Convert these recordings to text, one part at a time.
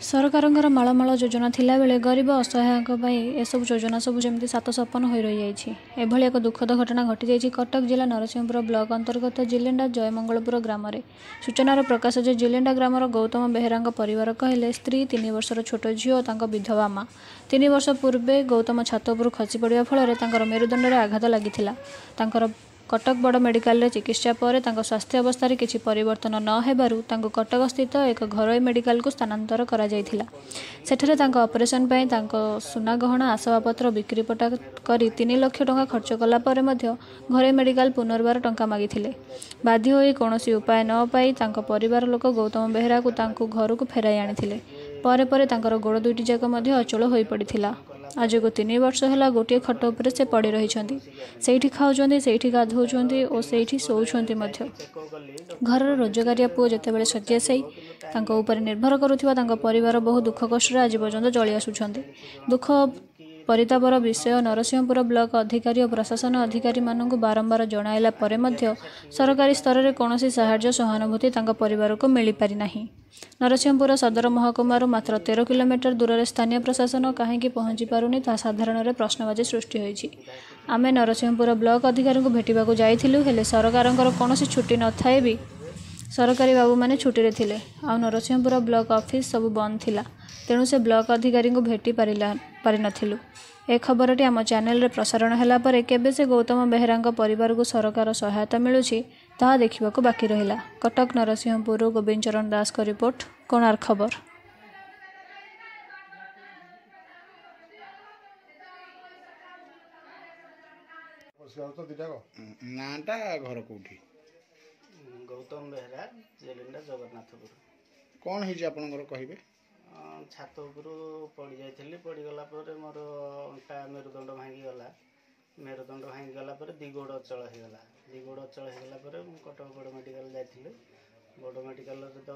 ସରକାରଙ୍କର ମାଳମାଳ ଯୋଜନା ଥିଲାବେଳେ ଗରିବ ଅସହାୟଙ୍କ ପାଇଁ ଏସବୁ ଯୋଜନା ସବୁ ଯେମିତି ସାତ ସପନ ହୋଇ ରହିଯାଇଛି। ଏଭଳି ଏକ ଦୁଃଖଦ ଘଟଣା ଘଟିଯାଇଛି କଟକ ଜିଲ୍ଲା ନରସିଂହପୁର ବ୍ଲକ ଅନ୍ତର୍ଗତ ଜିଲେଣ୍ଡା ଜୟମଙ୍ଗଳପୁର ଗ୍ରାମରେ। ସୂଚନାର ପ୍ରକାଶ ଯେ, ଜିଲେଣ୍ଡା ଗ୍ରାମର ଗୌତମ ବେହେରାଙ୍କ ପରିବାର କହିଲେ ସ୍ତ୍ରୀ, 3 ବର୍ଷର ଛୋଟ ଝିଅ ଓ ତାଙ୍କ ବିଧବା ମା। 3 ବର୍ଷ ପୂର୍ବେ ଗୌତମ ଛାତ ଉପରୁ ଖସି ପଡ଼ିବା ଫଳରେ ତାଙ୍କର ମେରୁଦଣ୍ଡରେ ଆଘାତ ଲାଗିଥିଲା। ତାଙ୍କର କଟକ ବଡ଼ ମେଡିକାଲରେ ଚିକିତ୍ସା ପରେ ତାଙ୍କ ସ୍ୱାସ୍ଥ୍ୟ ଅବସ୍ଥାରେ କିଛି ପରିବର୍ତ୍ତନ ନ ହେବାରୁ ତାଙ୍କୁ କଟକସ୍ଥିତ ଏକ ଘରୋଇ ମେଡିକାଲକୁ ସ୍ଥାନାନ୍ତର କରାଯାଇଥିଲା। ସେଠାରେ ତାଙ୍କ ଅପରେସନ ପାଇଁ ତାଙ୍କ ସୁନାଗହଣା, ଆସବାବପତ୍ର ବିକ୍ରିବଟା କରି 3 ଲକ୍ଷ ଟଙ୍କା ଖର୍ଚ୍ଚ କଲା ପରେ ମଧ୍ୟ ଘରୋଇ ମେଡିକାଲ ପୁନର୍ବାର ଟଙ୍କା ମାଗିଥିଲେ। ବାଧ୍ୟ ହୋଇ କୌଣସି ଉପାୟ ନ ପାଇ ତାଙ୍କ ପରିବାର ଲୋକ ଗୌତମ ବେହେରାକୁ ତାଙ୍କୁ ଘରକୁ ଫେରାଇ ଆଣିଥିଲେ। ପରେ ପରେ ତାଙ୍କର ଗୋଡ଼ ଦୁଇଟି ଯାକ ମଧ୍ୟ ଅଚଳ ହୋଇପଡ଼ିଥିଲା। ଆଜକୁ 3 ବର୍ଷ ହେଲା ଗୋଟିଏ ଖଟ ଉପରେ ସେ ପଡ଼ି ରହିଛନ୍ତି। ସେଇଠି ଖାଉଛନ୍ତି, ସେଇଠି ଗାଧୋଉଛନ୍ତି ଓ ସେଇଠି ଶୋଉଛନ୍ତି ମଧ୍ୟ। ଘରର ରୋଜଗାରିଆ ପୁଅ ଯେତେବେଳେ ଶଯ୍ୟାଶାୟୀ, ତାଙ୍କ ଉପରେ ନିର୍ଭର କରୁଥିବା ତାଙ୍କ ପରିବାର ବହୁ ଦୁଃଖ କଷ୍ଟରେ ଆଜି ପର୍ଯ୍ୟନ୍ତ ଚଳି ଆସୁଛନ୍ତି। ଦୁଃଖ ପରିତାପର ବିଷୟ, ନରସିଂହପୁର ବ୍ଲକ ଅଧିକାରୀ ଓ ପ୍ରଶାସନ ଅଧିକାରୀମାନଙ୍କୁ ବାରମ୍ବାର ଜଣାଇଲା ପରେ ମଧ୍ୟ ସରକାରୀ ସ୍ତରରେ କୌଣସି ସାହାଯ୍ୟ ସହାନୁଭୂତି ତାଙ୍କ ପରିବାରକୁ ମିଳିପାରିନାହିଁ। ନରସିଂହପୁର ସଦର ମହକୁମାରୁ ମାତ୍ର 13 କିଲୋମିଟର ଦୂରରେ ସ୍ଥାନୀୟ ପ୍ରଶାସନ କାହିଁକି ପହଞ୍ଚି ପାରୁନି, ତାହା ସାଧାରଣରେ ପ୍ରଶ୍ନବାଚୀ ସୃଷ୍ଟି ହୋଇଛି। ଆମେ ନରସିଂହପୁର ବ୍ଲକ ଅଧିକାରୀଙ୍କୁ ଭେଟିବାକୁ ଯାଇଥିଲୁ, ହେଲେ ସରକାରଙ୍କର କୌଣସି ଛୁଟି ନଥାଇ ବି ସରକାରୀ ବାବୁମାନେ ଛୁଟିରେ ଥିଲେ, ଆଉ ନରସିଂହପୁର ବ୍ଲକ ଅଫିସ ସବୁ ବନ୍ଦ ଥିଲା। ତେଣୁ ସେ ବ୍ଲକ ଅଧିକାରୀଙ୍କୁ ଭେଟି ପାରିନଥିଲୁ। ଏ ଖବରଟି ଆମ ଚ୍ୟାନେଲରେ ପ୍ରସାରଣ ହେଲା ପରେ କେବେ ସେ ଗୌତମ ବେହେରାଙ୍କ ପରିବାରକୁ ସରକାର ସହାୟତା ମିଳୁଛି, ତାହା ଦେଖିବାକୁ ବାକି ରହିଲା। କଟକ ନରସିଂହପୁରରୁ ଗୋବିନ୍ଦ ଚରଣ ଦାସଙ୍କ ରିପୋର୍ଟ, କୋଣାର୍କ ଖବର। ନାଁଟା, ଘର କେଉଁଠି? ଗୌତମ ବେହେରା, ଜେଲିଣ୍ଡା ଜଗନ୍ନାଥପୁର। କ'ଣ ହେଇଛି ଆପଣଙ୍କର କହିବେ? ଛାତ ଉପରୁ ପଡ଼ିଯାଇଥିଲି। ପଡ଼ିଗଲା ପରେ ମୋର ଅଣ୍ଟା ମେରୁଦଣ୍ଡ ଭାଙ୍ଗିଗଲା। ମେରୁଦଣ୍ଡ ଭାଙ୍ଗିଗଲା ପରେ ଦୁଇ ଗୋଡ଼ ଅଚଳ ହେଇଗଲା। ଦୁଇ ଗୋଡ଼ ଅଚଳ ହେଇଗଲା ପରେ ମୁଁ କଟକ ବଡ଼ ମେଡ଼ିକାଲ ଯାଇଥିଲି। ବଡ଼ ମେଡ଼ିକାଲରେ ତ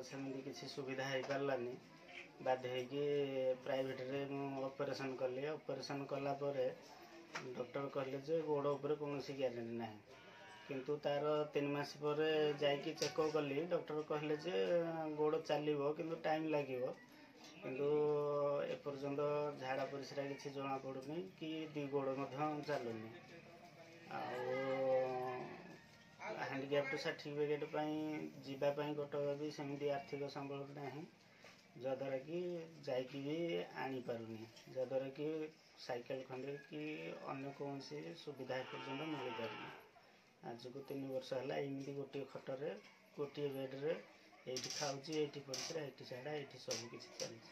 ସେମିତି କିଛି ସୁବିଧା ହେଇପାରିଲାନି। ବାଧ୍ୟ ହେଇକି ପ୍ରାଇଭେଟରେ ମୁଁ ଅପରେସନ୍ କଲି। ଅପରେସନ୍ କଲା ପରେ ଡକ୍ଟର କହିଲେ ଯେ ଗୋଡ଼ ଉପରେ କୌଣସି ଗ୍ୟାରେଣ୍ଟି ନାହିଁ। କିନ୍ତୁ ତାର 3 ମାସ ପରେ ଯାଇକି ଚେକଅପ୍ କଲି, ଡକ୍ଟର କହିଲେ ଯେ ଗୋଡ଼ ଚାଲିବ କିନ୍ତୁ ଟାଇମ୍ ଲାଗିବ। କିନ୍ତୁ ଏପର୍ଯ୍ୟନ୍ତ ଝାଡ଼ା ପରିସ୍ରା କିଛି ଜଣାପଡ଼ୁନି କି ଦୁଇ ଗୋଡ଼ ମଧ୍ୟ ଚାଲୁନି। ଆଉ ହ୍ୟାଣ୍ଡିକ୍ୟାପ୍ଟ ସାର୍ଟିଫିକେଟ୍ ପାଇଁ ଯିବା ପାଇଁ କଟକ ବି ସେମିତି ଆର୍ଥିକ ସମ୍ବଳ ନାହିଁ, ଯାହାଦ୍ୱାରା କି ଯାଇକି ବି ଆଣିପାରୁନି, ଯାହାଦ୍ୱାରା କି ସାଇକେଲ ଖଣ୍ଡେ କି ଅନ୍ୟ କୌଣସି ସୁବିଧା ଏପର୍ଯ୍ୟନ୍ତ ମିଳିପାରୁନି। ଆଜକୁ 3 ବର୍ଷ ହେଲା ଏମିତି ଗୋଟିଏ ଖଟରେ, ଗୋଟିଏ ବେଡ଼୍ରେ, ଏଇଠି ଖାଉଛି, ଏଇଠି ପରିସ୍ରା, ଏଇଠି ଝାଡ଼ା, ଏଇଠି ସବୁ କିଛି ଚାଲିଛି।